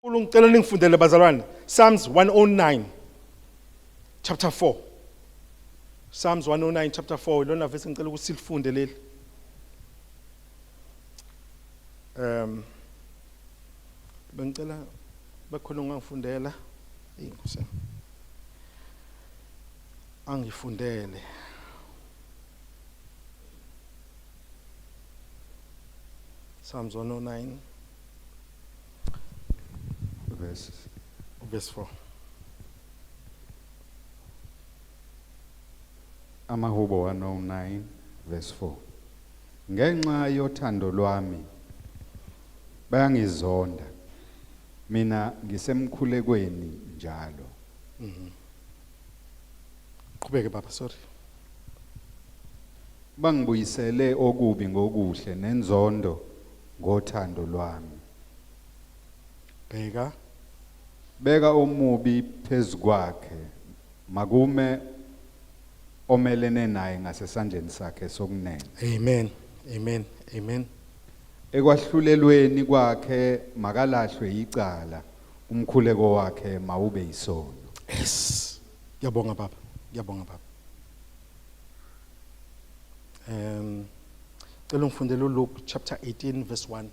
Ngicela ningifundele bazalwane Psalms 109 chapter 4. Psalms 109 chapter 4 ilona verse ngicela ukuthi silifunde leli. Bengicela bakhona ongangifundela. Ey Nkosi. Angifundele. Psalms 109 verse verse 4. Amahubo 109 verse 4. Ngenxa yothando lwami bayangizonda, mina ngisemkhulekweni njalo. Qhubeke baba, sorry. Bangibuyisele okubi ngokuhle nenzondo ngothando lwami. Bheka. Beka omubi phezu kwakhe, makume omelene naye ngasesandleni sakhe sokunene. Amen. Amen. Amen. Ekwahlulelweni kwakhe makalahlwe icala, umkhuleko wakhe mawube yisono. Yes. Ngiyabonga baba. Ngiyabonga baba. Cela ungifundele uLuke chapter 18 verse 1.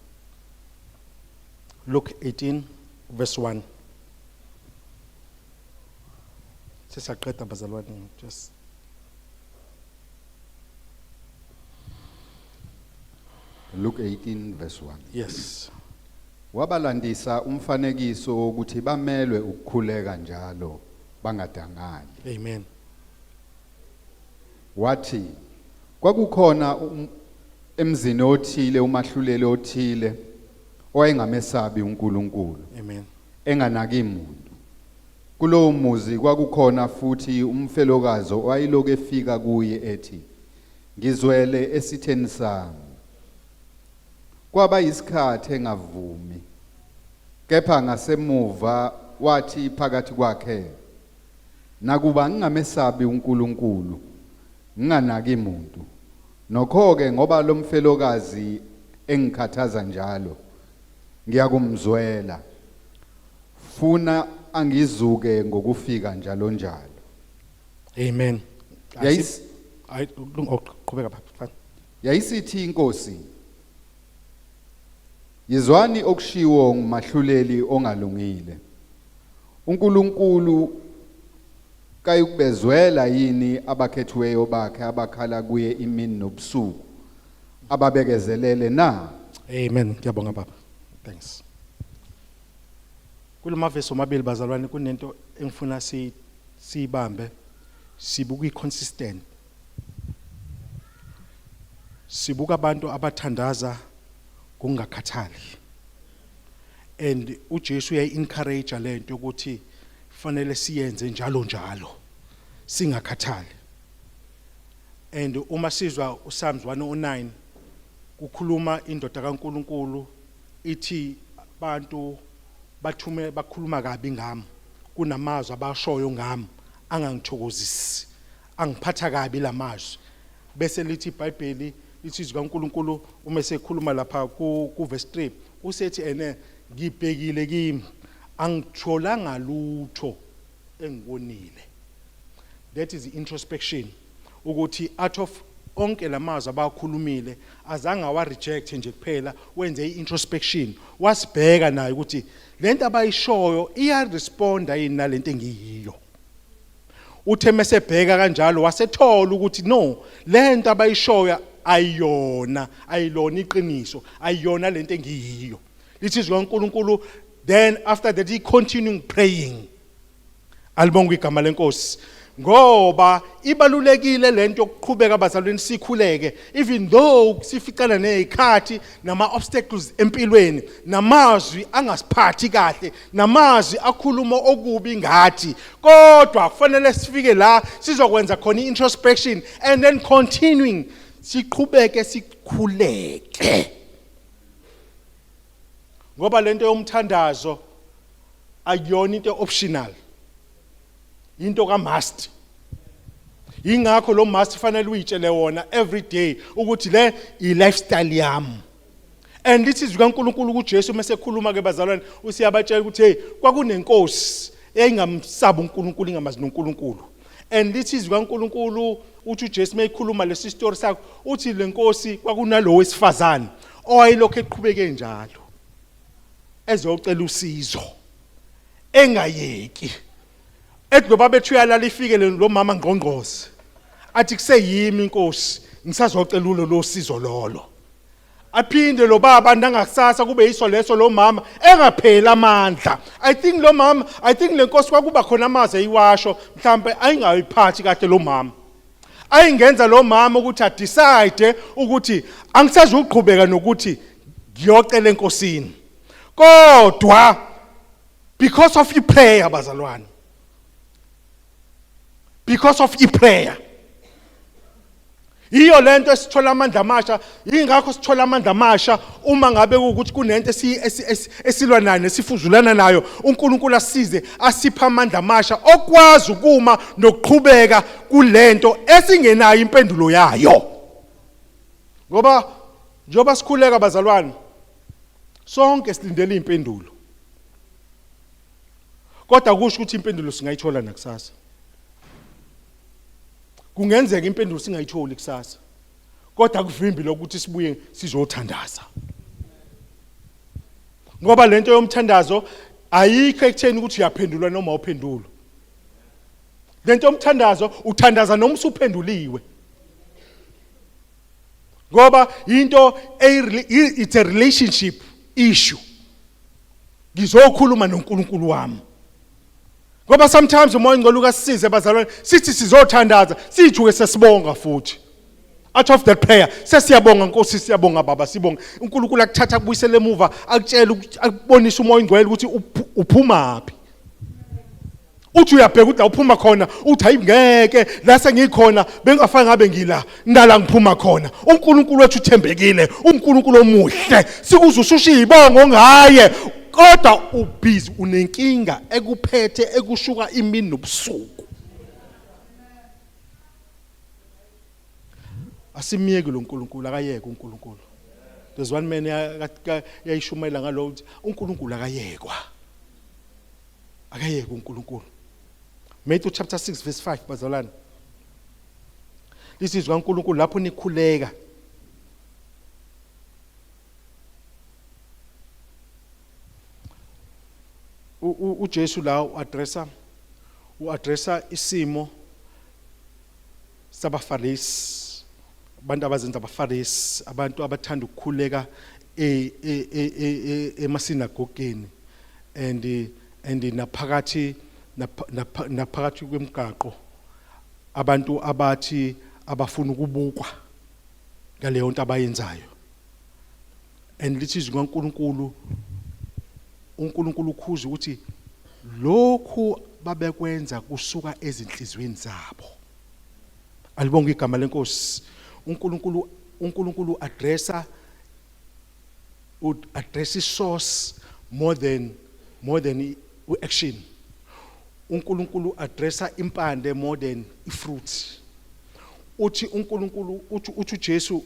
Luke 18 verse 1. Sesiyaqeda bazalwane, just Luke 18 verse 1. Yes. Wabalandisa umfanekiso wokuthi bamelwe ukukhuleka njalo bangadangali. Amen. Wathi kwakukhona emzini othile umahluleli othile owayengamesabi uNkulunkulu. Amen. Enganaki muntu. Kulowo muzi kwakukhona futhi umfelokazi owayeloku efika kuye ethi, ngizwele esitheni sami. Kwaba yisikhathi engavumi, kepha ngasemuva wathi phakathi kwakhe, nakuba ngingamesabi uNkulunkulu, nginganaki muntu, nokho-ke ngoba lo mfelokazi engikhathaza njalo, ngiyakumzwela, funa angizuke ngokufika njalo njalo. Amen. Hayi, qhubeka baba, fine. Yayisithi inkosi, yizwani okushiwo ngumahluleli ongalungile. uNkulunkulu kayikubezwela yini abakhethiweyo bakhe abakhala kuye imini nobusuku, ababekezelele na? Amen. Ngiyabonga baba. Thanks. Kulomavesi omabili bazalwane kunento engifuna siyibambe, sibuka i-consistent. Sibuka abantu abathandaza ngokungakhathali. And uJesu uyayi-encourage lento ukuthi fanele siyenze njalo njalo singakhathali. And uma sizwa uPsalms 109 kukhuluma indoda kaNkuluNkulu ithi abantu bathume bakhuluma kabi ngami, kunamazwi abashoyo ngami angangithokozisi, angiphatha kabi lamazwi. Bese lithi iBhayibheli lithi izwi kaNkuluNkulu uma sekhuluma lapha ku verse 3 usethi ene ngibhekile kimi angitholanga lutho engibonile. That is introspection, ukuthi out of onke lamazwi abakhulumile azange awa reject nje kuphela, wenze i-introspection, wasibheka naye ukuthi lento abayishoyo iya responda yini nalento engiyiyo. Uthe mesebheka kanjalo wasethola ukuthi no, lento abayishoyo ayiyona, ayilona iqiniso, ayiyona lento engiyiyo. Lithi izwi kaNkuluNkulu, then after that he continuing praying. Alibongwe igama lenkosi. Ngoba ibalulekile lento yokuqhubeka bazalweni sikhuleke, even though sificana nezikhathi nama obstacles empilweni, namazwi angasiphathi kahle, namazwi akhuluma okubi ngathi, kodwa kufanele sifike la sizokwenza khona i-introspection and then continuing siqhubeke sikhuleke. Ngoba lento yomthandazo akuyona into optional, into ka must. Ingakho lo must fanele uyitshele wona every day ukuthi le i lifestyle yami. And lithi izwi kaNkuluNkulu kuJesu mase ekhuluma ke bazalwane, usiyabatshela ukuthi hey, kwakunenkosi eyayingamsaba uNkulunkulu, ingamazi noNkulunkulu. And lithi izwi kaNkuluNkulu, uthi uJesu mayekhuluma lesi story sakho, uthi lenkosi kwakunalowo wesifazane owayelokhu eqhubeke njalo ezocela usizo engayeki, ethi ngoba bethi uyalala ifike lo mama ngqongqoze athi kuseyimi inkosi, ngisazocela ulo lo sizo lolo. Aphinde lo baba nangakusasa kube yiso leso, lo mama engapheli amandla. I think lo mama, I think lenkosi kwakuba khona amazwi eyiwasho mhlambe ayingayiphathi kahle lo mama, ayingenza lo mama ukuthi adecide ukuthi angisazuqhubeka nokuthi ngiyocela enkosini. Kodwa because of i-prayer bazalwane, because of i-prayer, yiyo lento esithola amandla amasha. Yingakho sithola amandla amasha uma ngabe ukuthi kunento esilwa nayo nesifuzulana nayo, uNkulunkulu asize asipha amandla amasha okwazi ukuma nokuqhubeka kulento esingenayo impendulo yayo. Ngoba njengoba sikhuleka bazalwane, sonke silindele impendulo, kodwa kusho ukuthi impendulo singayithola nakusasa. Kungenzeka impendulo singayitholi kusasa, kodwa kuvimbi lokuthi sibuye sizothandaza, ngoba lento yomthandazo ayikho ekutheni ukuthi uyaphendulwa noma uphendulwa. Lento yomthandazo uthandaza noma usuphenduliwe, ngoba into, it's a relationship issue. Ngizokhuluma noNkulunkulu wami, ngoba sometimes uMoya oNgcwele ukasisize bazalwane, sithi sizothandaza sithuke sesibonga futhi out of that prayer, sesiyabonga Nkosi, siyabonga Baba, sibonga uNkulunkulu. Akuthatha akubuyisele emuva, akutshela, akubonisa uMoya oNgcwele ukuthi uphuma phi. Uthi uyabheka ukuthi la uphuma khona, uthi hayi, ngeke la sengikhona, bengafani ngabe ngila ndala ngiphuma khona. UNkulunkulu wethu uthembekile, uNkulunkulu omuhle, sikuze ushusha izibongo ngaye, kodwa ubhizi unenkinga ekuphethe ekushuka imini nobusuku. Asimiyeki lo nkulunkulu, akayeke uNkulunkulu. There's one man yayishumayela ngalo ukuthi uNkulunkulu akayekwa, akayeke uNkulunkulu. Matthew chapter 6 verse 5 bazalwane, lisizwe kaNkulunkulu lapho nikhuleka, uJesu la uaddressa isimo sabaFarisi, abantu abazenza abaFarisi, abantu abathanda ukukhuleka emasinagogeni and naphakathi kwemigaqo, abantu abathi abafuna ukubukwa ngaleyo nto abayenzayo. And lithi izwi kaNkuluNkulu, uNkulunkulu ukhuza ukuthi lokhu babekwenza kusuka ezinhliziyweni zabo. Alibonge igama lenkosi. uNkulunkulu address isource more than action. uNkulunkulu addressa impande more than ifruit. Uthi uNkulunkulu, uthi uJesu,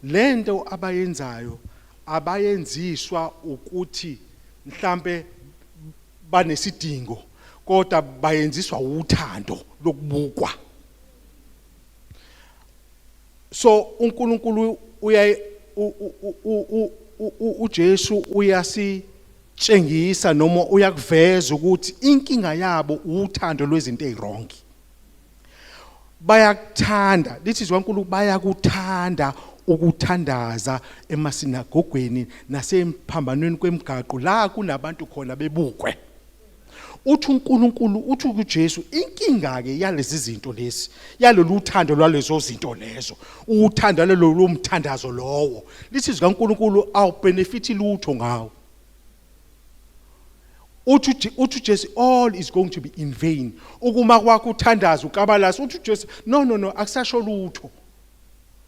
lento abayenzayo abayenziswa ukuthi mhlambe banesidingo, kodwa bayenziswa uthando lokubukwa. So uNkulunkulu uya uJesu uyasitshengisa noma uyakuveza ukuthi inkinga yabo uthando lwezinto eziwrong. Bayakuthanda, lithi izwi kaNkulunkulu, bayakuthanda ukuthandaza emasinagogweni nasemphambanweni kwemigaqo la kunabantu khona bebukwe. Uthi uNkulunkulu, uthi uJesu, inkinga ke yalezi zinto lezi, yalolu uthando lwalezo zinto lezo, uthando lelo mthandazo lowo, lithi izwi kaNkulunkulu awubenefit lutho ngawo. Uthi uJesu, all is going to be in vain. Ukuma kwakho uthandaza ukabalasa, uthi uJesu, no, no, no, akusasho lutho,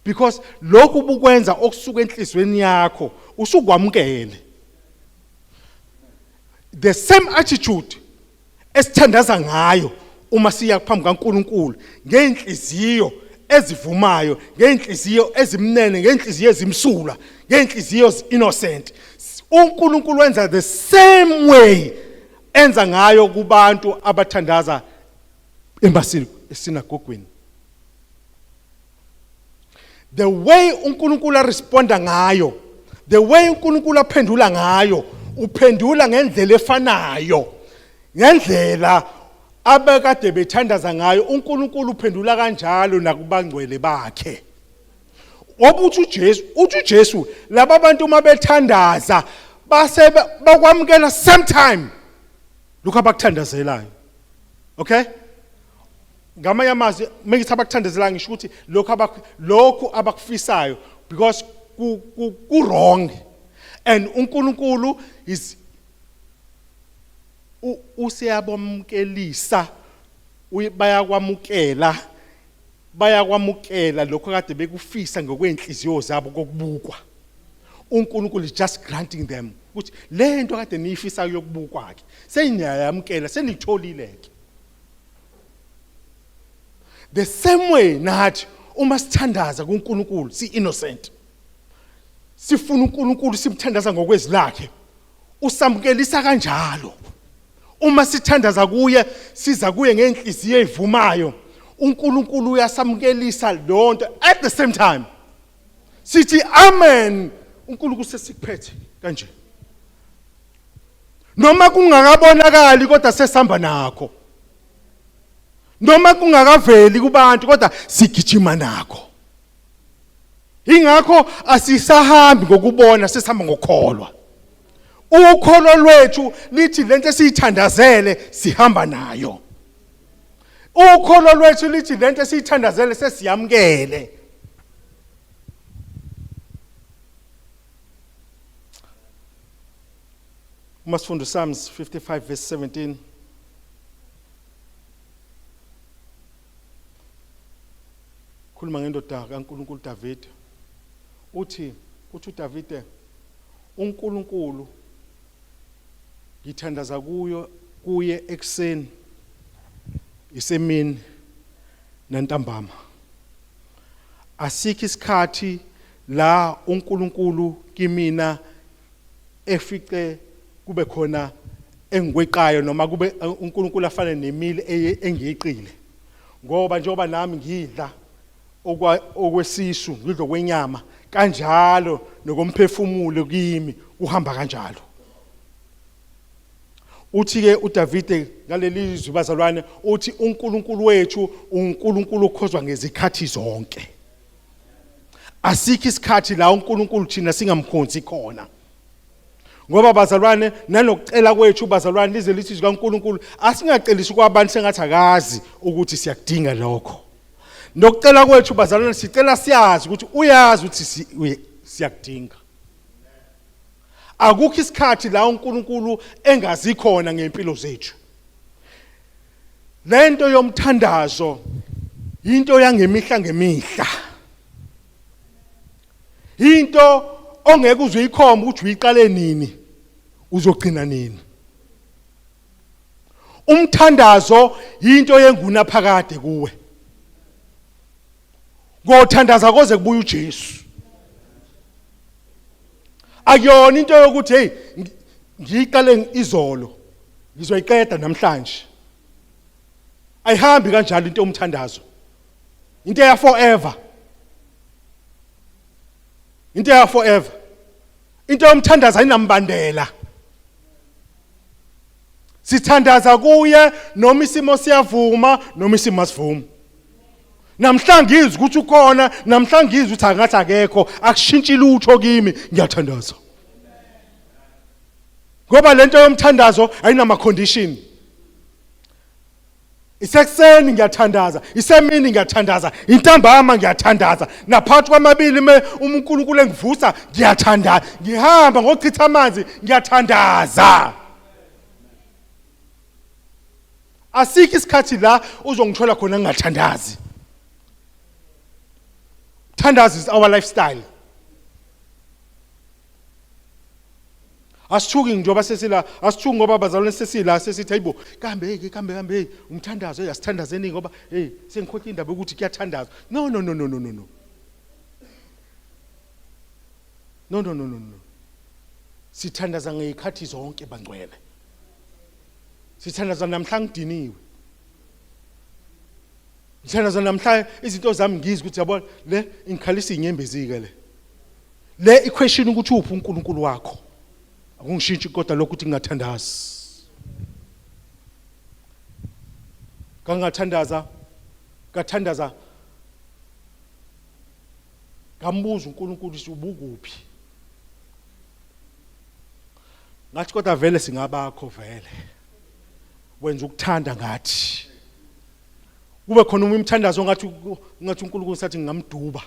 because lokhu ubukwenza okusuka enhlizweni yakho usukwamukele. The same attitude esithandaza ngayo uma siya phambi kaNkuluNkulu ngenhliziyo ezivumayo, ngeenhliziyo ezimnene, ngeenhliziyo ezimsulwa, ngeenhliziyo innocent. UNkulunkulu wenza the same way enza ngayo kubantu abathandaza embasini esinagogweni. The way uNkulunkulu aresponda ngayo, the way uNkulunkulu aphendula ngayo, uphendula ngendlela efanayo ngendlela abekade bethandaza ngayo. uNkulunkulu uphendula kanjalo nakubangcwele bakhe. Ngoba uthi uJesu, uthi uJesu laba bantu uma bethandaza base bakwamukela same time lokho abakuthandazelayo. Okay, ngamanye amazwi, mengithi abakuthandazelayo, ngisho ukuthi lokhu abakufisayo, because ku wrong and uNkulunkulu is useyabamkelisa, bayakwamukela lokho kade bekufisa ngokwenhliziyo zabo kokubukwa. uNkulunkulu is just granting them ukuthi le nto kade niyifisayo yokubukwa ke seniyayamkela, senitholile ke. The same way nathi uma sithandaza kuNkulunkulu si innocent, sifuna uNkulunkulu, simthandaza ngokwezwi lakhe, usamukelisa kanjalo. Uma sithandaza kuye, siza kuye ngenhliziyo evumayo, uNkulunkulu uyasamukelisa lonto. At the same time sithi amen, uNkulunkulu sesikuphethe kanje, noma kungakabonakali kodwa sesihamba nakho, noma kungakaveli kubantu kodwa sigijima nakho. Ingakho asisahambi ngokubona, sesihamba ngokukholwa. Ukholo lwethu lithi lento esiyithandazele sihamba nayo. Ukholo lwethu lithi lento esiyithandazele sesiyamkele. Uma sifunda Psalms 55 verse 17, khuluma ngendoda kaNkulunkulu David, uthi uDavide, uNkulunkulu ngithandaza kuye ekuseni, isemini nantambama. Asikho isikhathi la uNkulunkulu kimina efice kube khona engikweqayo, noma kube uNkulunkulu afane nemili engiyiqile, ngoba njengoba nami ngidla okwesisu, ngidla okwenyama, kanjalo nokomphefumulo kimi kuhamba kanjalo. Uthi ke uDavide ngaleli zwi, bazalwane, uthi uNkulunkulu wethu uNkulunkulu okhozwa ngezikhathi zonke. Asikho isikhathi la uNkulunkulu thina singamkhonzi khona, ngoba bazalwane, nanokucela kwethu, bazalwane, lize lithi izwi kaNkulunkulu asingacelisi kwabantu sengathi akazi ukuthi siyakudinga lokho. Nokucela kwethu, bazalwane, sicela siyazi ukuthi uyazi ukuthi siyakudinga. Akukho isikhathi la uNkulunkulu engazi khona ngempilo zethu. Lento yomthandazo into yangemihla ngemihla, into ongeke uze uyikhombe ukuthi uyiqale nini, uzogcina nini. Umthandazo into yenguna phakade kuwe. Ngothandaza koze kubuye uJesu. Akuyona into yokuthi hey, ngiyiqale izolo, ngizoyiqeda namhlanje. Ayihambi kanjalo into yomthandazo. Into ya forever, into ya forever. Into yomthandazo ayinambandela. Sithandaza kuye noma isimo siyavuma, noma isimo asivuma. Namhlanje ngizwe ukuthi ukhona, namhlanje ngizwe ukuthi angathi akekho, akushintshi lutho kimi, ngiyathandaza, ngoba lento yomthandazo ayinama condition. Isekuseni ngiyathandaza, isemini ngiyathandaza, intambama ngiyathandaza, naphakathi kwamabili me uNkulunkulu engivusa ngiyathandaza, ngihamba ngochitha amanzi ngiyathandaza. Asikho isikhathi la uzongithola khona ngingathandazi. Thandaza is our lifestyle. Asithuki njengoba sesila, asithuki ngoba abazalwane sesila sesithi hayibo, kambe hey kambe kambe hey umthandazo hey asithandazeni ngoba hey sengikhohle indaba yokuthi kuyathandazwa. No no no no no no no. No no no no no. Sithandaza ngezikhathi zonke bangcwele. Sithandaza namhla ngidiniwe. Ngithandaza namhla izinto zami ngizwe ukuthi yabona le ingikhalisa inyembezi ke le. Le iquestion ukuthi uphi uNkulunkulu wakho. Akungishintshi kodwa lokho ukuthi ngingathandazi. Ngangathandaza ngathandaza ngambuza uNkulunkulu ukuthi ubukuphi. Ngathi kodwa vele singabakho vele. Wenza ukuthanda ngathi. Kube khona uma imthandazo ngathi ngathi uNkulunkulu sathi ngingamduba.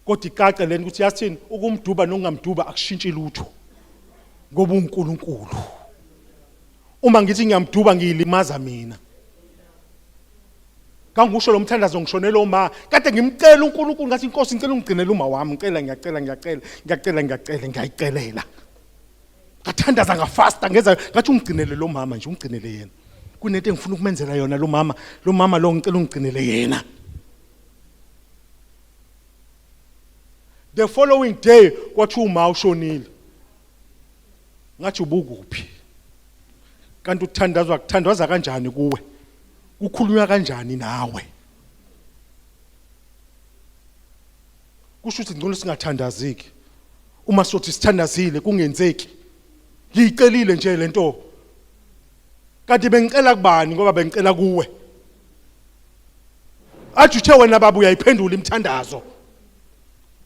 Kodwa icace lento ukuthi yathini ukumduba nokungamduba akushintshi lutho. Ngoba uNkulunkulu. Uma ngithi ngiyamduba ngiyilimaza mina. Kangisho lo mthandazo ngishonela uma kade ngimcela uNkulunkulu ngathi inkosi ngicela ungigcinele uma wami ngicela ngiyacela ngiyacela ngiyacela ngiyacela ngiyayicelela. Ngathandaza ngafasta ngeza ngathi ungigcinele lo mama nje ungigcinele yena. Kunento engifuna ukumenzela yona lo mama lo mama lo ngicela ungigcinele yena. The following day kwathi uma ushonile. Ngathi ubukuphi? Kanti uthandazwa kuthandwaza kanjani kuwe? Kukhulunywa kanjani nawe? Kusho ukuthi ngcono singathandaziki. Uma sothi sithandazile kungenzeki. Ngiyicelile nje lento. Kanti bengicela kubani ngoba bengicela kuwe. Athi uthe wena baba uyayiphendula imithandazo.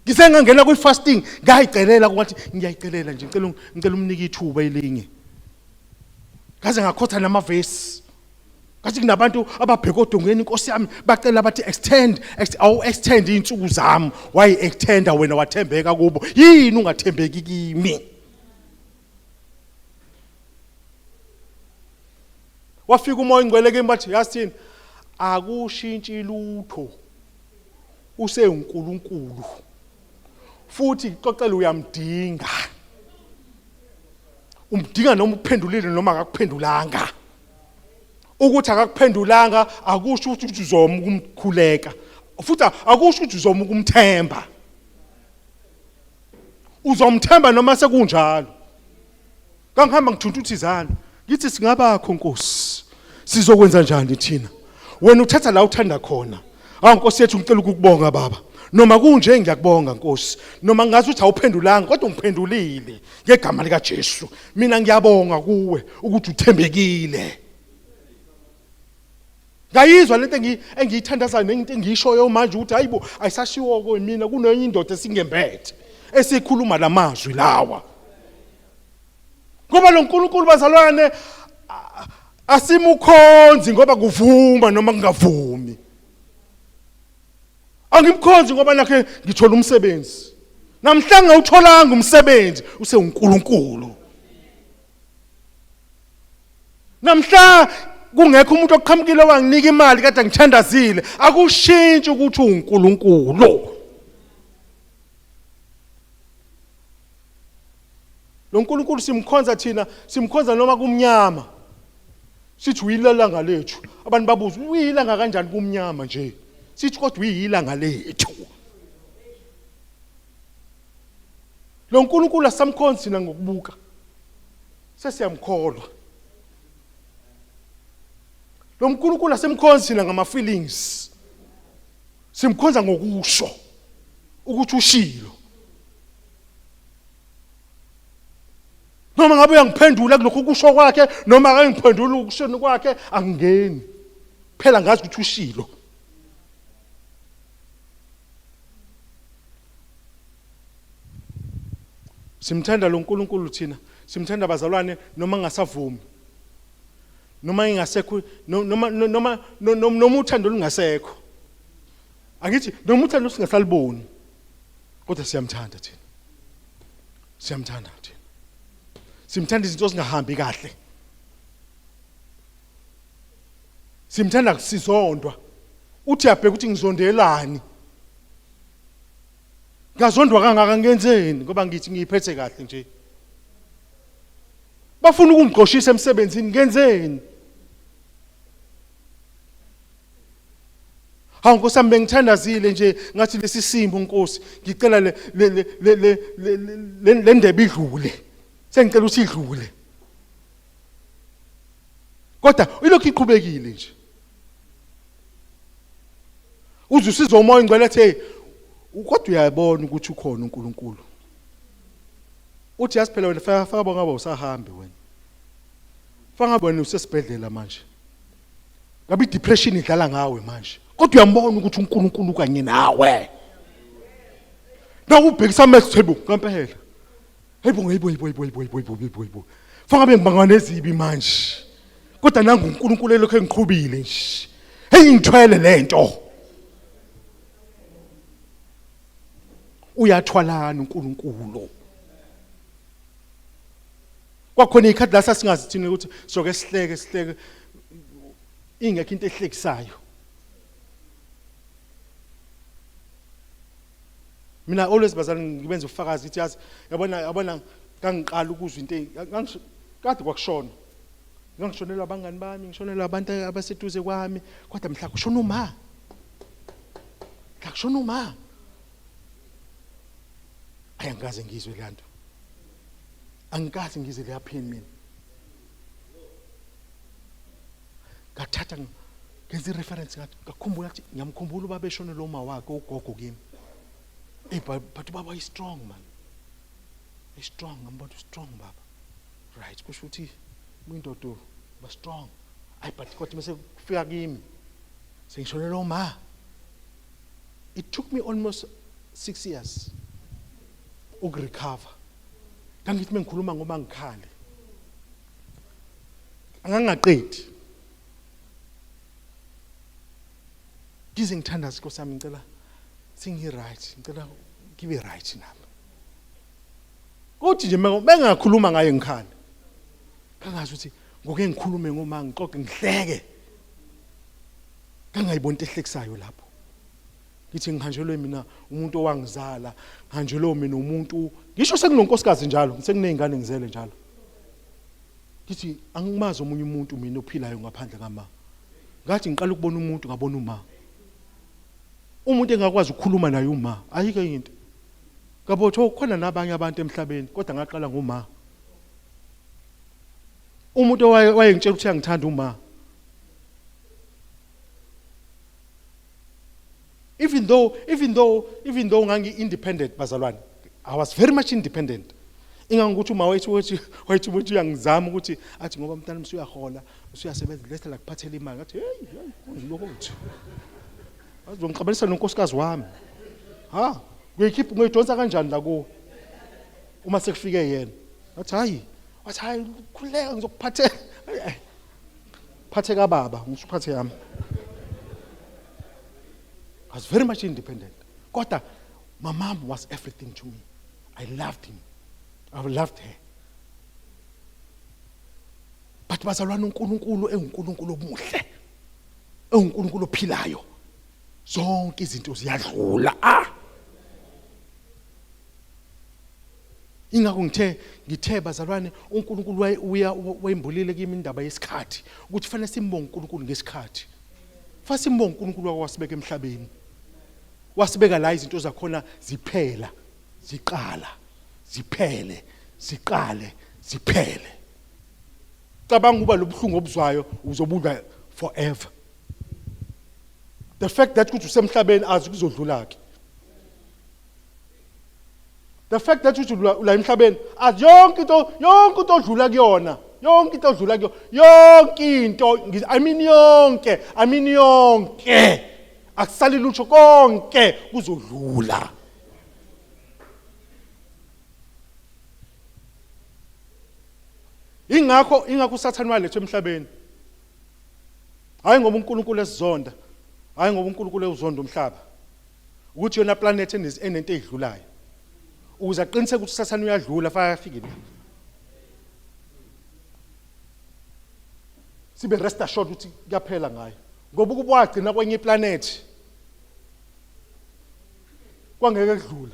Ngise ngangena kwi fasting ngayicelela kwathi ngiyayicelela nje ngicela ngicela umnike ithuba elinye. Ngaze ngakhotha namavesi. Ngathi kunabantu ababheka odongeni inkosi yami bacela bathi extend awu extend izinsuku zami wayi extenda wena wathembeka kubo yini ungathembeki kimi Wafika umoya ongcwele kimi bathi yasithini akushintshi lutho usewuNkulunkulu futhi xoxela uyamdinga umdinga noma uphendulile noma akakuphendulanga ukuthi akakuphendulanga akusho ukuthi uzoma ukumkhuleka futhi akusho ukuthi uzoma ukumthemba uzomthemba noma sekunjalo Ngangihamba ngithunta izandla. Ngithi singabakho Nkosi. Sizokwenza njani thina? Wena uthatha la uthanda khona. Awu Nkosi yethu ngicela ukukubonga baba. Noma kunje ngiyakubonga Nkosi. Noma ngazi ukuthi awuphendulanga kodwa ungiphendulile ngegama lika Jesu. Mina ngiyabonga kuwe ukuthi uthembekile. Ngayizwa lento engiyithandazayo nento engiyishoyo manje ukuthi hayibo ayisashiwo kwemina kunenye indoda esingembethe esikhuluma lamazwi lawa. Ngoba lo nkulunkulu bazalwane asimukhonzi ngoba kuvuma noma kungavumi. Angimkhonzi ngoba nakhe ngithola umsebenzi. Namhlanje ngawutholanga umsebenzi usewuNkulunkulu. Namhla kungekho umuntu oqhamukile wanginika imali kade ngithandazile akushintshi ukuthi uNkulunkulu. Lo nkulunkulu simkhonza thina simkhonza noma kumnyama. Sithi uyilanga lethu. Abantu babuza uyilanga kanjani kumnyama nje? Sithi kodwa uyilanga lethu. Lo nkulunkulu asamkhonzi thina ngokubuka. Sesiyamkholwa. Lo nkulunkulu asemkhonzi thina ngama feelings. Simkhonza ngokusho ukuthi ushilo. Noma ngabe uyangiphendula kulokhu kusho kwakhe noma akangiphenduli ukushoni kwakhe angingeni. Phela ngazi ukuthi ushilo. Simthanda lo nkulunkulu thina, simthanda bazalwane noma ngasavumi. Noma ingasekho noma noma noma uthando lungasekho. Angithi noma uthando singasaliboni. Kodwa siyamthanda thina. Siyamthanda thina. Simthanda izinto zingahambi kahle. Simthanda kusizondwa. Uthi yabheka ukuthi ngizondelani. Ngazondwa kangaka ngenzeni ngoba ngithi ngiyiphethe kahle nje. Bafuna ukungixoshisa emsebenzini ngenzeni? Hawu Nkosi yami bengithandazile nje ngathi lesi simo Nkosi ngicela le le le le le ndebe idlule. Sengicela ukuthi idlule. Kodwa ilokhu iqhubekile nje. Uze usizwe umoya ongcwele ethi kodwa uyabona ukuthi ukhona uNkulunkulu. Uthi yazi phela wena faka faka bonga usahambi wena. Faka wena usesibhedlela manje. Ngabe idepression idlala ngawe manje. Kodwa uyambona ukuthi uNkulunkulu kanye nawe. Nawubhekisa amehlo thebo ngempela. Hayibo hayibo hayibo hayibo hayibo hayibo hayibo hayibo. Faka bengibangwa nezibi manje. Kodwa nangu uNkulunkulu elokhu engiqhubile nje. Hey ngithwele lento. Uyathwalana uNkulunkulu. Kwakhona ikhathi la sasingazi thina ukuthi soke sihleke sihleke ingekho into ehlekisayo. Mina always bazali ngibenza ufakazi ngithi yazi yabona yabona ngangiqala ukuzwa into kade kwakushona ngangishonelwa abangani bami ngishonelwa abantu abaseduze kwami kodwa mhla kushona uma mhla kushona uma ayangikaze ngizwe le nto angikaze ngizwe leya pain mina ngathatha ngenza i-reference ngathi ngakhumbula ukuthi ngiyamkhumbula ubaba eshonelwe uma wakhe ugogo kimi hey but ubaba is strong man is strong ngambona strong baba right kusho ukuthi uyindoda ba strong ayi but kodwa mase kufika kimi sengishonelwe uma it took me almost 6 years ukurecover ngangithi mengikhuluma ngoba ngikhale angangaqedi ngize ngithandaze Nkosi yami ngicela sengi right ngicela ngibe right nami kuthi nje bengakhuluma ngaye ngikhale kangazi ukuthi ngoke ngikhulume ngoma ngixoxe ngihleke kangayibona into ehlekisayo lapho ngithi ngihanjelwe mina umuntu owangizala ngihanjelwe mina umuntu ngisho sekunonkosikazi njalo sekunezingane ngizele njalo ngithi angimazi omunye umuntu mina ophilayo ngaphandle kama ngathi ngiqala ukubona umuntu ngabona uma umuntu engakwazi ukukhuluma naye uma ayike into ngabotho khona nabanye abantu emhlabeni kodwa ngaqala ngoma umuntu owayengitshela ukuthi uyangithanda uma even though even though even though ngangi independent bazalwane i was very much independent ingangokuthi uma wethu wethi wayethi ukuthi uyangizama ukuthi athi ngoba mntana usuyahola usuyasebenza letha la kuphathela imali ngathi hey hey lokho uthi azongixabanisa nonkosikazi wami ha ngiyikhipha ngiyidonsa kanjani la kuwe uma sekufike yena ngathi hayi wathi hayi khuleka ngizokuphathela phatheka baba ngisuphathe yami I was very much independent kodwa my mom was everything to me I loved him I loved her but bazalwane uNkulunkulu enguNkulunkulu omuhle enguNkulunkulu ophilayo zonke izinto ziyadlula ah Ingakho ngithe ngithe bazalwane uNkulunkulu uya wembulile kimi indaba yesikhathi ukuthi fanele simbonge uNkulunkulu ngesikhathi. Fanele simbonge uNkulunkulu wasibeka emhlabeni. Wasibeka la izinto zakhona ziphela, ziqala, ziphele, ziqale, ziphele. Cabanga uba lobuhlungu obuzwayo uzobudla forever. The fact that ukuthi usemhlabeni azi kuzodlula ke. The fact that uthi ula emhlabeni azi yonke into yonke into odlula kuyona yonke into odlula kuyo yonke into I mean yonke I mean yonke akusali lutho konke kuzodlula ingakho ingakho uSathane walethwa emhlabeni hayi ngoba uNkulunkulu esizonda hayi ngoba uNkulunkulu ewuzonda umhlaba ukuthi yona planet enento eyidlulayo ukuze aqiniseke ukuthi usathane uyadlula faka afike la sibe rest assured ukuthi kuyaphela ngayo ngoba ukuba wagcina kwenye iplanet kwangeke kudlule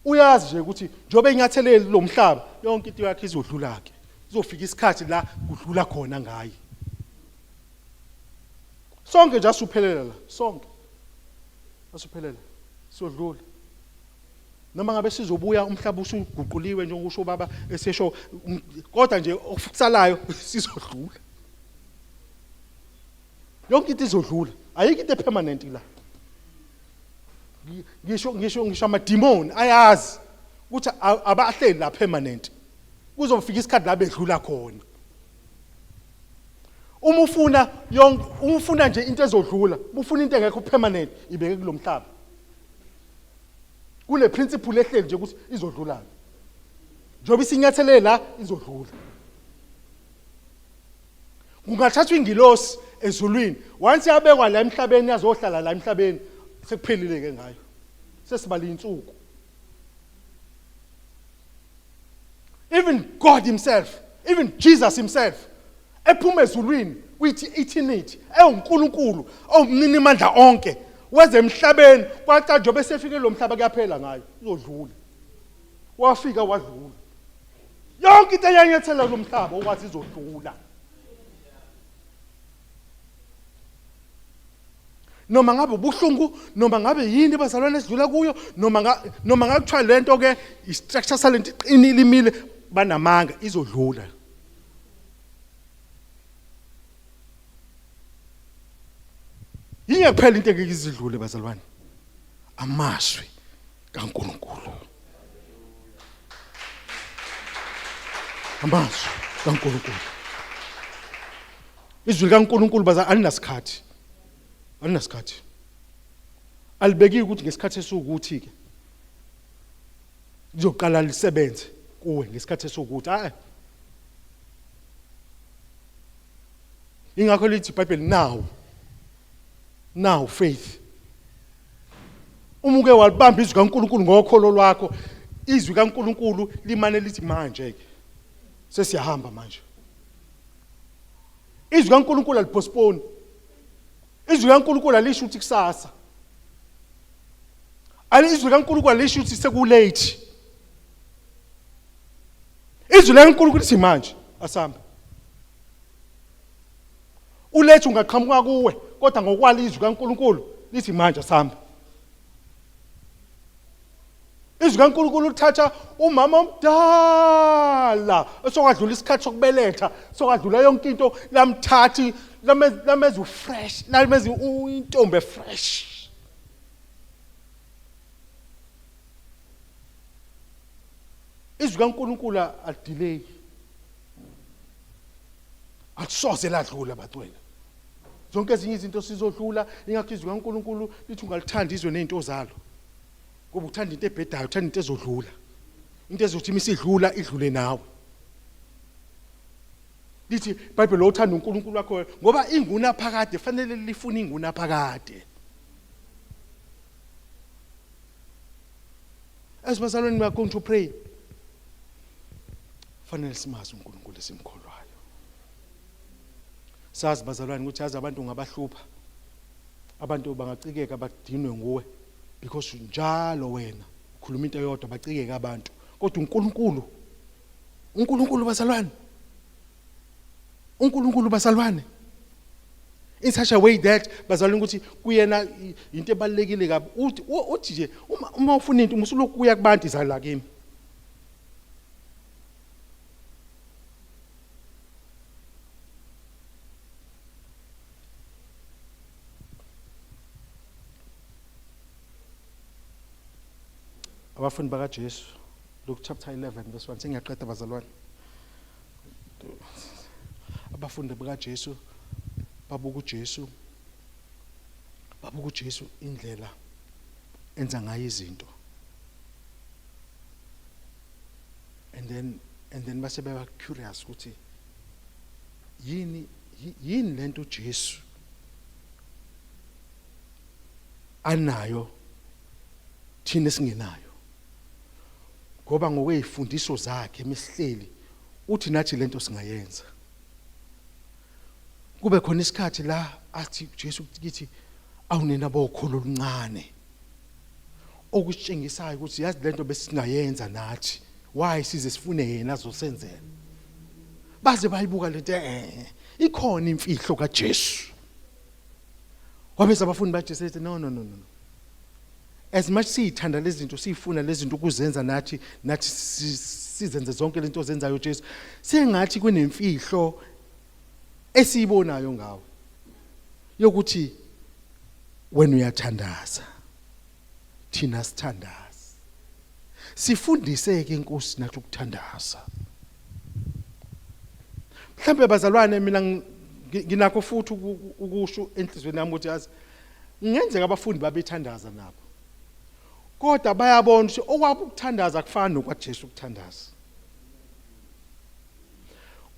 uyazi nje ukuthi njengoba inyatheleli lo mhlaba yonke into yakhe izodlula ke Kuzofika isikhathi la kudlula khona ngaye. Sonke nje asuphelela la, sonke. Asuphelela. Siyodlula. Noma ngabe sizobuya umhlaba usuguquliwe njengokusho ubaba esesho kodwa nje okusalayo sizodlula. Yonke into izodlula. Ayikho into epermanent la. Ngisho amadimoni ayazi ukuthi abahleli la permanent. Kuzofika isikhathi la bedlula khona. Uma ufuna yonke uma ufuna nje into ezodlula, ufuna into engekho permanent ibeke kulomhlaba. Kule principle ehleli nje ukuthi izodlula. Njengoba isinyathele la izodlula. Kungathathwa ingilosi ezulwini once yabekwa la emhlabeni yazohlala la emhlabeni sekuphelile ke ngayo. Sesibala insuku. Even God himself, even Jesus himself ephuma ezulwini kwithi eternity ewuNkulunkulu owumnini mandla onke weze emhlabeni kwaca njengoba esefike lo mhlaba kuyaphela ngayo uzodlula wafika wadlula yonke into eyanyathela lo mhlaba okwathi izodlula noma ngabe ubuhlungu noma ngabe yini bazalwane esidlula kuyo noma nga, noma ngakuthiwa lento ke istructure salento iqinile imile banamanga izodlula yinye kuphela into engeke izidlule bazalwane amazwi kaNkuluNkulu amazwi kaNkuluNkulu izwi likaNkuluNkulu baza alinasikhathi alinasikhathi alibekiwe ukuthi ngesikhathi esiwukuthi ke lizoqala lisebenze kuwe ngesikhathi esiwukuthi hayi ingakho lithi iBhayibheli now now faith uma uke walibamba izwi kaNkuluNkulu ngokholo lwakho izwi kaNkuluNkulu limane lithi manje ke sesiyahamba manje izwi kaNkuluNkulu alipostpone izwi kaNkuluNkulu alisho ukuthi kusasa izwi kaNkuluNkulu alisho ukuthi sekulate izwi likaNkuluNkulu lithi manje asambe ulethu ungaqhamuka kuwe kodwa ngokwala izwi kaNkuluNkulu lithi manje asambe izwi kaNkuluNkulu lithatha umama omdala esokwadlula isikhathi sokubeletha sokwadlula yonke into lamthathi lameza ufresh lameza intombi efresh izwi kaNkuluNkulu alidelay alisoze ladlula bacwele zonke ezinye izinto sizodlula ingakho izwi kaNkuluNkulu lithi ungalithanda izwe nezinto zalo ngoba uthanda into ebhedayo uthanda into ezodlula into ezothi imisidlula idlule nawe lithi iBhayibheli lothanda uNkulunkulu wakho ngoba inguna phakade fanele lifune inguna phakade as bazalwane we are going to pray fanele simazi uNkulunkulu esimkholwayo sazi bazalwane ukuthi yazi abantu ungabahlupha abantu bangacikeka badinwe nguwe because njalo wena ukhuluma into eyodwa bacikeke abantu kodwa uNkulunkulu uNkulunkulu bazalwane uNkulunkulu bazalwane in such a way that bazalwane ukuthi kuyena into ebalekile kabi uthi uthi nje uma uma ufuna into musulokhu kuya kubantu izala kimi abafundi bakaJesu Luke chapter 11 verse 1 sengiyaqeda bazalwane abafundi bakaJesu babuka uJesu babuka uJesu indlela enza ngayo izinto and then and then base beba curious ukuthi yini yini lento uJesu anayo thina esingenayo ngoba ngokwezifundiso zakhe misihleli uthi nathi lento singayenza kube khona isikhathi la athi uJesu kithi awunina bokholo oluncane okusitshengisayo ukuthi yazi lento besingayenza nathi why size sifune yena azosenzela Baze bayibuka lento ikhona imfihlo kaJesu. Wabeza abafundi baJesu ethi no no no no. As much siyithanda lezi zinto siyifuna lezi zinto ukuzenza nathi nathi sizenze zonke lento ozenzayo Jesu. Sengathi kunemfihlo esiyibonayo ngawe yokuthi wena uyathandaza thina sithandaza. Sifundise ke Nkosi nathi ukuthandaza. Mhlambe bazalwane mina nginakho futhi ukusho enhlizweni yami ukuthi yazi ngenzeka abafundi babethandaza nabo. Kodwa bayabona ukuthi okwabo ukuthandaza kufana nokwaJesu ukuthandaza.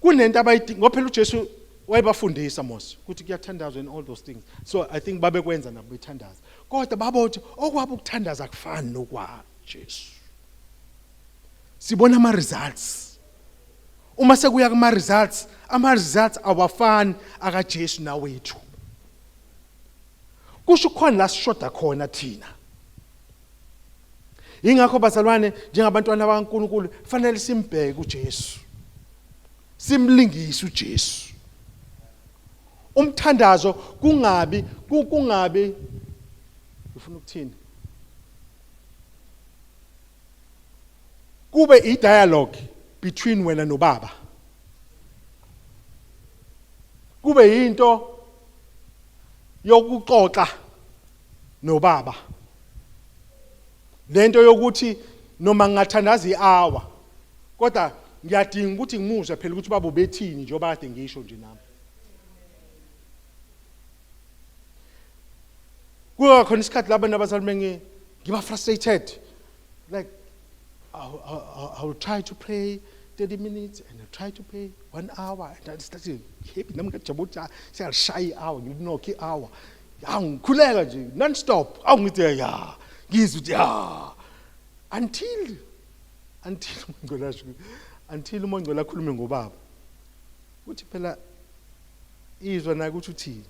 Kunento abayidinga ngoba phela uJesu wayebafundisa mos ukuthi kuyathandazwa and all those things. So I think babekwenza nabo bethandaza. Kodwa babothi okwabo ukuthandaza kufani nokwaJesu. Sibona ama results. Uma sekuya kuma results, ama results awafani akaJesu nawethu. Kusho khona la sishoda khona thina. Ingakho bazalwane njengabantwana bakaNkulunkulu fanele simbheke uJesu. Simlingise uJesu. Umthandazo kungabi kungabi ufuna ukuthini? Kube i dialogue between wena nobaba. Kube into yokuxoxa nobaba. Lento yokuthi noma ngingathandaza ihour kodwa ngiyadinga ukuthi ngimuzwe phela ukuthi baba ubethini njengoba kade ngisho nje nami. Kuba khona isikhathi la abantu abazali bengi ngiba frustrated like I will try to pray 30 minutes and I try to pray 1 hour and I started happy nami ngajabula siyalishaya i-hour ngilinokhe i-hour ya ngikhuleka nje non stop awu ngithi ya ngizwe ukuthi ya until until umongcwele until umongcwele akhulume ngobaba uthi phela izwa naye ukuthi uthini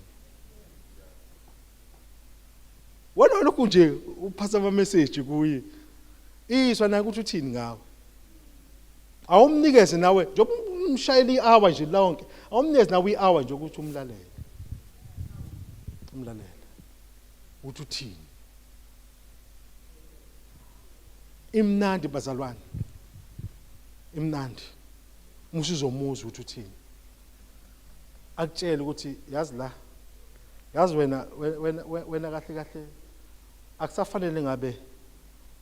wena lokhu nje uphasa ama message kuye izwa naye ukuthi uthini ngawe awumnikeze nawe njengoba umshayela i-hour nje lonke awumnikeze nawe i-hour nje ukuthi umlalele umlalele ukuthi uthini imnandi bazalwane imnandi musizomuzwa ukuthi uthini akutshele ukuthi yazi la yazi wena wena wena kahle kahle akusafanele ngabe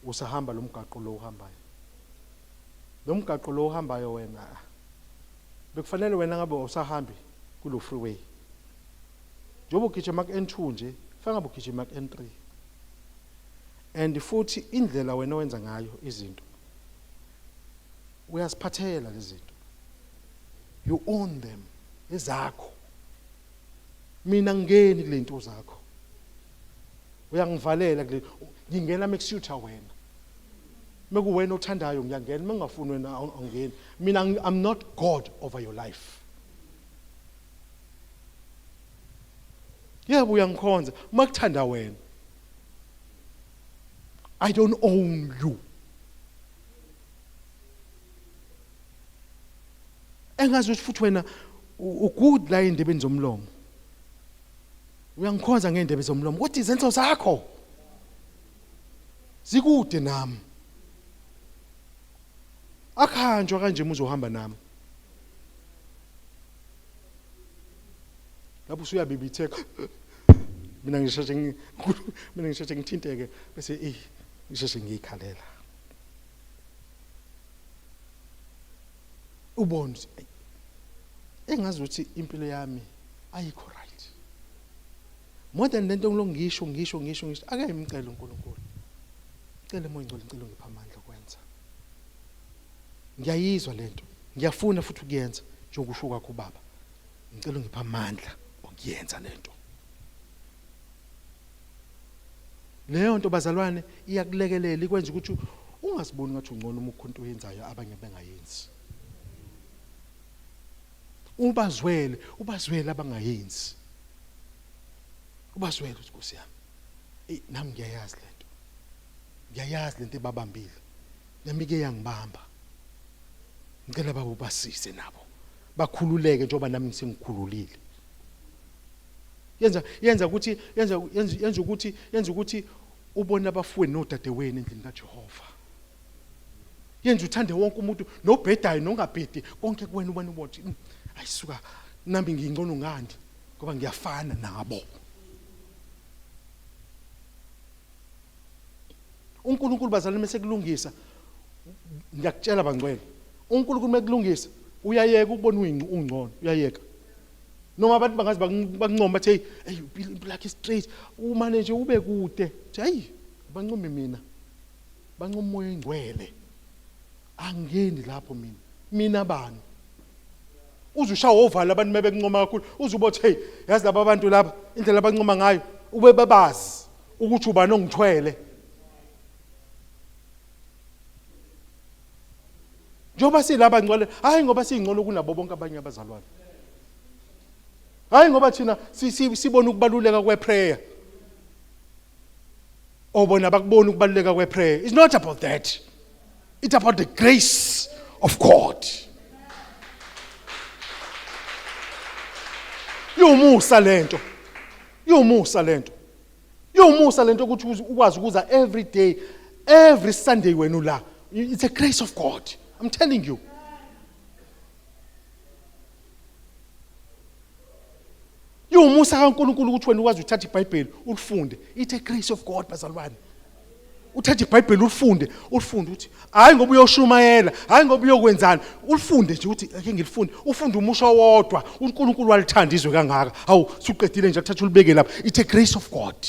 usahamba lo mgaqo lo uhambayo lo mgaqo lo uhambayo wena bekufanele wena ngabe usahambi kulo freeway njengoba ugijima ku-N2 nje fanele ngabe ugijima ku-N3 and futhi indlela wena owenza ngayo izinto uyaziphathela lezi zinto you own them ezakho mina ngingeni kule nto zakho uyangivalela kule ngingena mekusutha wena mekuwena othandayo ngiyangena mengingafuni wena awungeni mina I'm not God over your life yebo uyangikhonza uma kuthanda wena I don't own you engazi ukuthi futhi wena ugood la endebeni zomlomo uyangikhonza ngendebe zomlomo kodwa izenzo zakho zikude nami akuhanjwa kanje muzohamba nami lapho usuyabibitheka mina ngisheshe mina ngisheshe ngithinteke bese eh ngisheshe ngiyikhalela ubone ukuthi engazi ukuthi impilo yami ayikho right more than lento ngilokhu ngisho ngisho ngisho ngisho ake ngimcele uNkulunkulu cele moya ngcwele ngicela ungipha amandla okwenza ngiyayizwa lento ngiyafuna futhi ukuyenza njengokusho kwakho ubaba ngicela ungipha amandla okuyenza lento leyo nto bazalwane iyakulekelela ikwenza ukuthi ungaziboni ngathi ungcono uma ukhonto oyenzayo abanye bengayenzi ubazwele ubazwele abangayenzi ubazwele ukuthi Nkosi yami ey nami ngiyayazi lento ngiyayazi lento ebabambile nami ke yangibamba ngicela baba ubasize nabo. Bakhululeke njengoba nami ngisengikhululile. Yenza yenza ukuthi yenza yenza ukuthi yenza ukuthi ubone abafowenu nodadewenu endlini kaJehova. Yenza uthande wonke umuntu nobhedayo nongabhedi konke kuwena ubone ukuthi ayisuka nami ngingcono ngani ngoba ngiyafana nabo. uNkulunkulu bazalwane mesekulungisa ngiyakutshela bangcwele uNkulunkulu mekulungisa uyayeka ukubona ungcono uyayeka noma abantu bangaze bakuncoma bathi hey hey impilo yakhe straight umane nje ube kude hey bancomi mina bancoma umoya oyingcwele angeni lapho mina mina bani uze ushawe ovalo abantu mebekuncoma kakhulu uze ubothi hey yazi laba bantu laba indlela abancoma ngayo ube babazi ukuthi ubani ongithwele njengoba silaba ngcwele hayi ngoba siyingcono kunabo bonke abanye abazalwane hayi ngoba thina sibona ukubaluleka kweprayer obona bakubona ukubaluleka kweprayer it's not about that It's about the grace of God. Iwumusa lento. Iwumusa lento. Iwumusa lento ukuthi ukwazi ukuza every day, every Sunday wena ula. It's a grace of God. I'm telling you. Iwumusa kaNkulunkulu ukuthi wena ukwazi ukuthatha iBhayibheli ulifunde. It's a grace of God bazalwane. Uthathe iBhayibheli ulifunde, ulifunde uthi hayi ngoba uyoshumayela, hayi ngoba uyokwenzani, ulifunde nje uthi ake ngilifunde. Ufunde umusho owodwa, uNkulunkulu walithanda izwe kangaka. Hawu, suqedile nje athatha ulibeke lapha. It's a grace of God.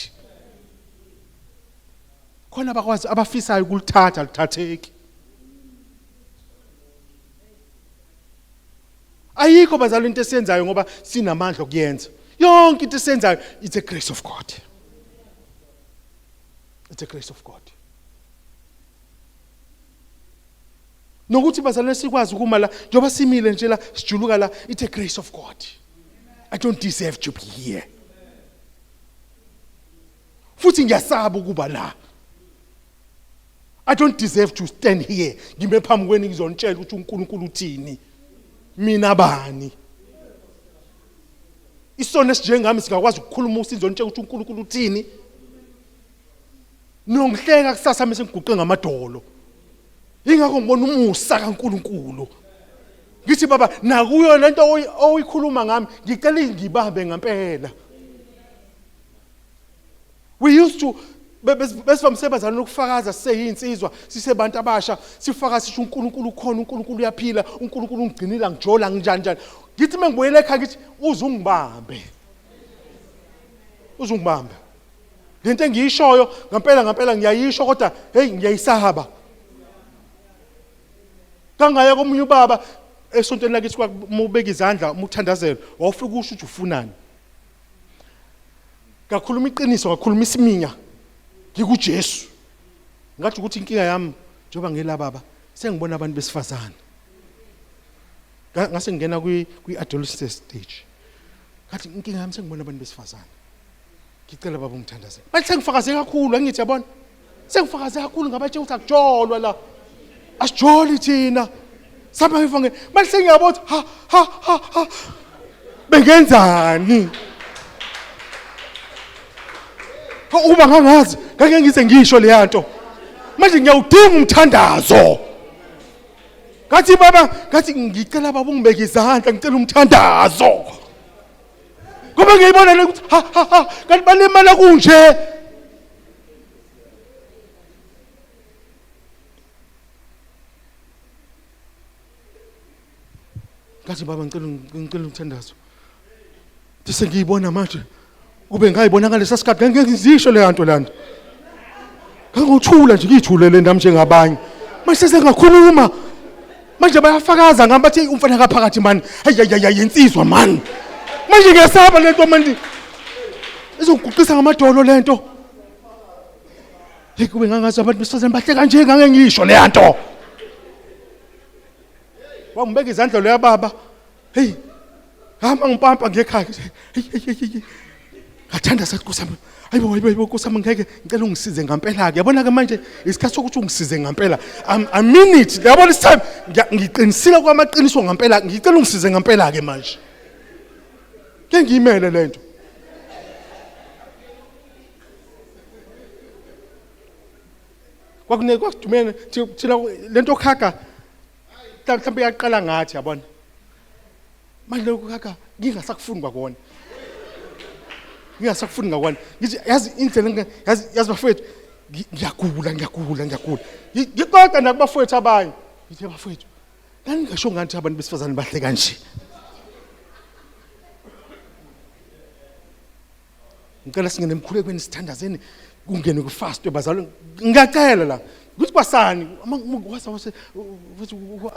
Khona abakwazi abafisayo ukulithatha lithatheki. Ayikho bazalwane into esiyenzayo ngoba sinamandla okuyenza. Yonke into esiyenzayo it's a grace of God. It's a grace of God. Nokuthi bazalwane sikwazi ukuma la njengoba simile nje la sijuluka la it's a grace of God. I don't deserve to be here. Futhi ngiyasaba ukuba la. I don't deserve to stand here ngime phambi kwenu ngizonitshela ukuthi uNkulunkulu uthini mina bani isono esinjengami singakwazi ukukhuluma usizonitshela ukuthi uNkulunkulu uthini nongihleka kusasa mase ngiguqe ngamadolo ingakho ngibona umusa kaNkulunkulu ngithi baba nakuyo lento oyikhuluma ngami ngicela ingibambe ngempela We used to besivamise bazalwane ukufakaza siseyinsizwa sisebantu abasha sifakaza sisho uNkulunkulu ukhona uNkulunkulu uyaphila uNkulunkulu ungigcinile ngijola nginjani njani ngithi mengibuyela ekhaya ngithi uze ungibambe uze ungibambe lento engiyishoyo ngempela ngempela ngiyayisho kodwa hey ngiyayisaba kangaya komunye ubaba esontweni lakithi kwamubeka izandla umuthandazelo wawufika usho ukuthi ufunani Ngakhuluma iqiniso, ngakhuluma isiminya. NgikuJesu. Ngathi ukuthi inkinga yami njengoba ngela baba sengibona abantu besifazane. Ngase ngingena kwi kwi adolescent stage. Ngathi inkinga yami sengibona abantu besifazane. Ngicela baba ungithandaze. Bathi sengifakaze kakhulu angithi yabona. Sengifakaze kakhulu ngabatshela ukuthi akujolwa la. Asijoli thina. Saba ngivangeli. Manje sengiyabona ukuthi ha ha ha ha. Bengenzani? Ukuba ngangazi ngake ngize ngisho leya nto. Manje ngiyawudinga umthandazo. Ngathi baba, ngathi ngicela baba ungibeke izandla, ngicela umthandazo. Ngoba ngiyibona le ukuthi ha ha ha kanti balimala kunje. Ngathi baba ngicela ngicela umthandazo. Ndise ngiyibona manje. Kube ngayibona ngalesa sikhathi ngeke ngizisho le nto lana. Ngangothula nje ngiyithulele nami njengabanye. Manje sengakhuluma. Manje bayafakaza ngami bathi umfana kaphakathi mani. Hayi insizwa mani. Manje ngiyasaba lento manje. Izongiguqisa ngamadolo lento. Hey kube ngangazi abantu besifazane bahle kanje ngake ngisho leya nto. Wangibeka izandla loya baba. Hey. Hamba ngipampa ngekhaya. Hey hey hey. Ngathanda sathi Nkosi yami, hayibo hayibo hayibo Nkosi yami ngeke ngicela ungisize ngampela ke. Yabona ke manje isikhathi sokuthi ungisize ngampela. I mean it. Yabona this time ngiqinisile kwamaqiniso ngampela, ngicela ungisize ngampela ke manje. Ke ngiyimele lento. Kwakune kwakudumene thina lento khaka mhlawumbe yaqala ngathi yabona. Manje lokhu kaka ngingasakufuni kwakona. Ngingasakufuni ngakona. Ngithi yazi indlela yazi yazi bafowethu ngiyagula ngiyagula ngiyagula. Ngixoxa nakubafowethu abanye. Ngithi bafowethu ngangingasho ngathi abantu besifazane bahle kanje. Ngicela singene emkhulekweni sithandazeni kungene kufast bazalwane ngiyacela la ukuthi kwasani wasa wase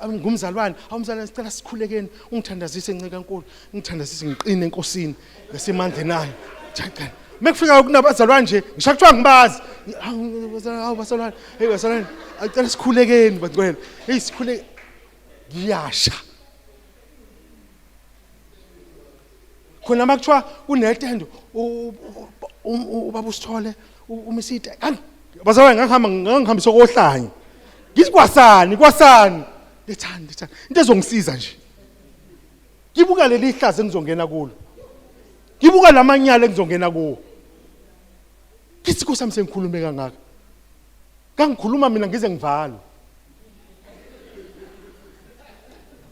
ngumzalwane awumzalwane sicela sikhulekeni ungithandazise nceka nkulu ngithandazise ngiqine enkosini nasemandleni ayo cha mekufika kunabazalwane nje ngisho kuthiwa ngibazi hawu bazalwane hey bazalwane acela sikhulekeni bangcwele hey sikhule ngiyasha khona uma kuthiwa kunetende ubaba usithole umisite bazalwane ngangihamba ngangihambisa kohlanya ngithi kwasani kwasani lethani lethani into ezongisiza nje ngibuka leli hlazo engizongena kulo ngibuka lamanyala engizongena kuwo ngithi nkosi yami sengikhulume kangaka ngangikhuluma mina ngize ngivalwe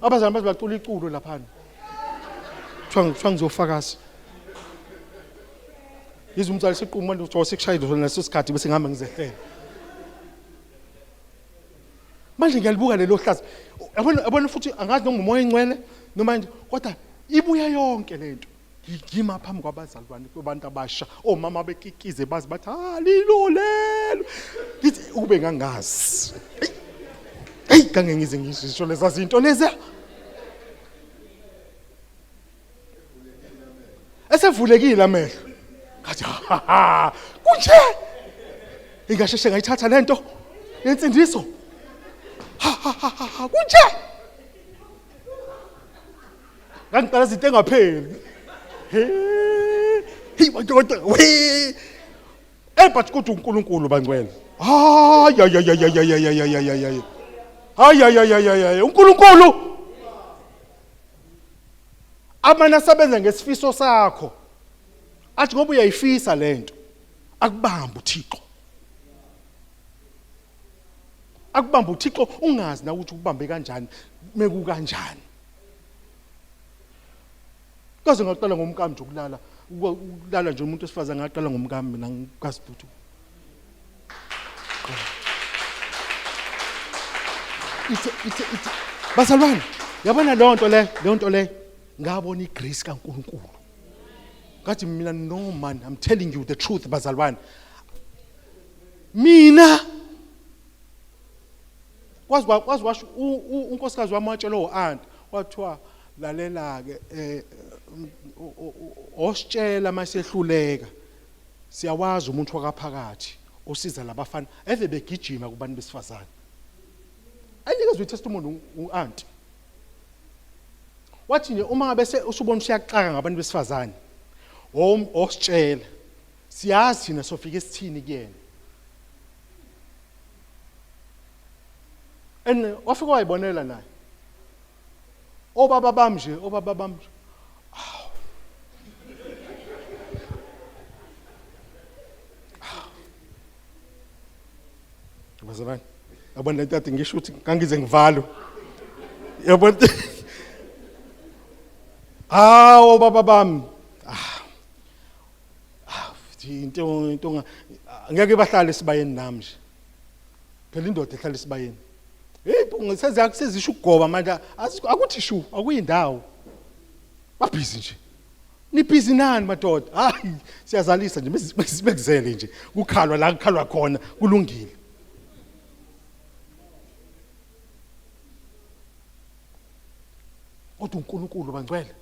abazali baze bacula iculo laphana kuthiwa ngizofakaza yize umzali sequma manje kuthiwa sekushayile sona leso sikhathi bese ngihamba ngizehlela manje ngiyalibuka lelo hlazo yabona yabona futhi angazi noma umoya ingcwele noma nje kodwa ibuya yonke lento ngima phambi kwabazalwane kubantu abasha omama bekikize bazi bathi ah lilo lelo ngithi ukube ngangazi hey kange ngize ngisho leza zinto lezi esevulekile amehlo ngathi ha kunje ingasheshe ngayithatha lento yensindiso ha ha ha kunje Ngangiqala izinto engapheli. Hey madoda, we. Eh but kodwa uNkulunkulu bangcwele. Hayi hayi hayi hayi hayi hayi hayi hayi. Hayi hayi hayi hayi hayi uNkulunkulu. Amane asebenza ngesifiso sakho. Athi ngoba uyayifisa lento. Akubambe uThixo. Akubambe uThixo ungazi na ukuthi ukubambe kanjani, meku kanjani. Kaze ngaqala ngomkami nje ukulala ukulala nje umuntu wesifazane ngaqala ngomkami mina ngikazi lutho. Ithe ithe ithe bazalwane yabona leyo nto le leyo nto le ngabona igrace kaNkuluNkulu. Ngathi mina no man I'm telling you the truth bazalwane. Mina Kwazi kwazi washo unkosikazi wami watshela o-anti wathiwa lalela-ke um ositshela uma sehluleka siyawazi umuntu wakaphakathi osiza labafana eve begijima kubantu besifazane ayinikezwe i-testimony u-anti wathi nje uma ngabe usubona usuyaxaka ngabantu besifazane ositshela siyazi thina sofike sithini kuyena And wafika wayibonela naye. Obaba bami nje, obaba bami nje. Bazalwane, yabona lento kade ngisho ukuthi ngangize ngivalo. Yabona. Hawo baba bami. Ah. Ah, into into ngeke bahlale esibayeni nami nje. Phela indoda ehlala esibayeni. Hey bunga sezisho ukugoba manje akuthi shu akuyindawo. Babhizi nje. Nibhizi nani madoda? Hayi siyazalisa nje bekuzele nje. Kukhalwa la kukhalwa khona kulungile. Kodwa uNkulunkulu bangcwele.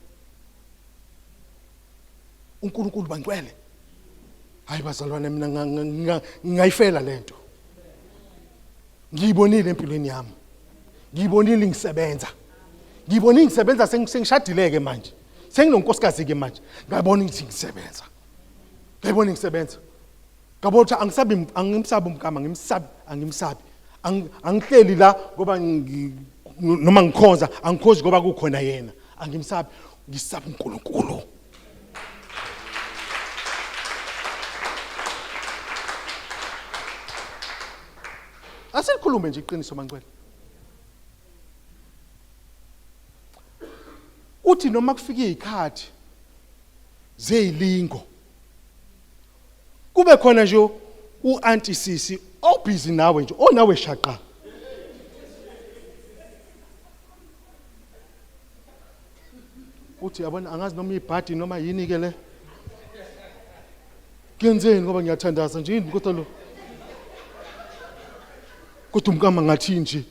uNkulunkulu bangcwele. Hayi bazalwane mina ngingayifela lento. Ngiyibonile empilweni yami. Ngiyibonile ngisebenza. Ngiyibonile ngisebenza sengishadile ke manje. Senginonkosikazi ke manje. Ngabona ukuthi ngisebenza. Ngayibona ngisebenza. Ngabona ukuthi angisabi angimsabi umkama ngimsabi angimsabi. Angihleli la ngoba noma ngikhonza angikhozi ngoba kukhona yena. Angimsabi ngisaba uNkulunkulu. Asikhulume nje iqiniso mangcwele. Uthi noma kufika izikhathi zeyilingo kube khona nje u-anti sisi obhizi nawe nje onawe shaqa uthi yabona angazi noma ibhadi noma yini ke le kuyenzeni ngoba ngiyathandaza nje yini kodwa lo kodwa umkama ngathi nje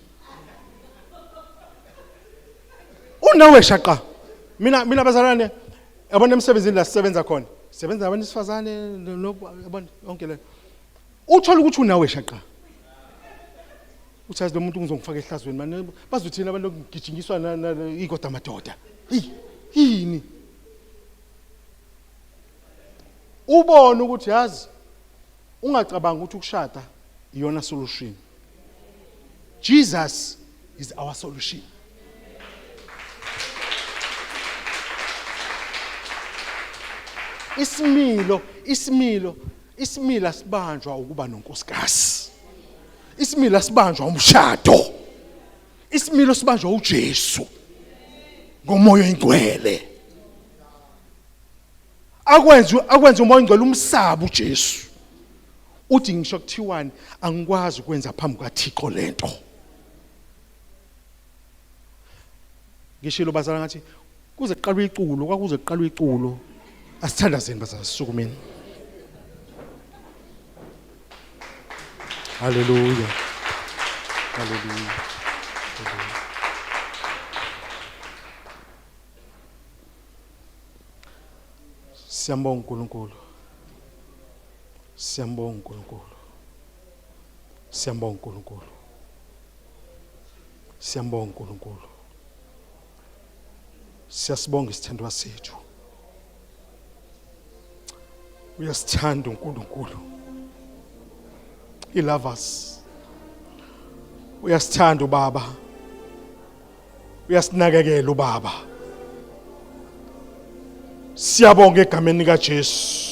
unawe shaqa mina mina bazalwane yabona emsebenzini la sisebenza khona sebenza nabantu besifazane yabona yonke le uthola ukuthi unawe shaqa uthi yazi lo muntu ngizongifaka ehlazweni manje bazothina abantu ngigijinyiswa ikoda madoda hey yini ubone ukuthi yazi ungacabanga ukuthi ukushada iyona solution Jesus is our solution. Isimilo, isimilo, isimilo asibanjwa ukuba nonkosikazi. Isimilo asibanjwa umshado. Isimilo sibanjwa uJesu ngomoya oyingcwele. Akwenze akwenze umoya oyingcwele umsabu uJesu. Uthi ngisho kuthiwani angikwazi ukwenza phambi kwaThixo lento. Ngishilo bazala ngathi kuze kuqalwe iculo kwakuze kuqalwe iculo asithandazeni bazala sisukumeni. Haleluya. Haleluya. Siyambonga uNkulunkulu. Siyambonga uNkulunkulu. Siyambonga uNkulunkulu. Siyambonga uNkulunkulu. Siyasibonga isithandwa sethu. Uyasithanda uNkulunkulu. He loves us. Uyasithanda ubaba. Uyasinakekela ubaba. Siyabonga egameni likaJesu.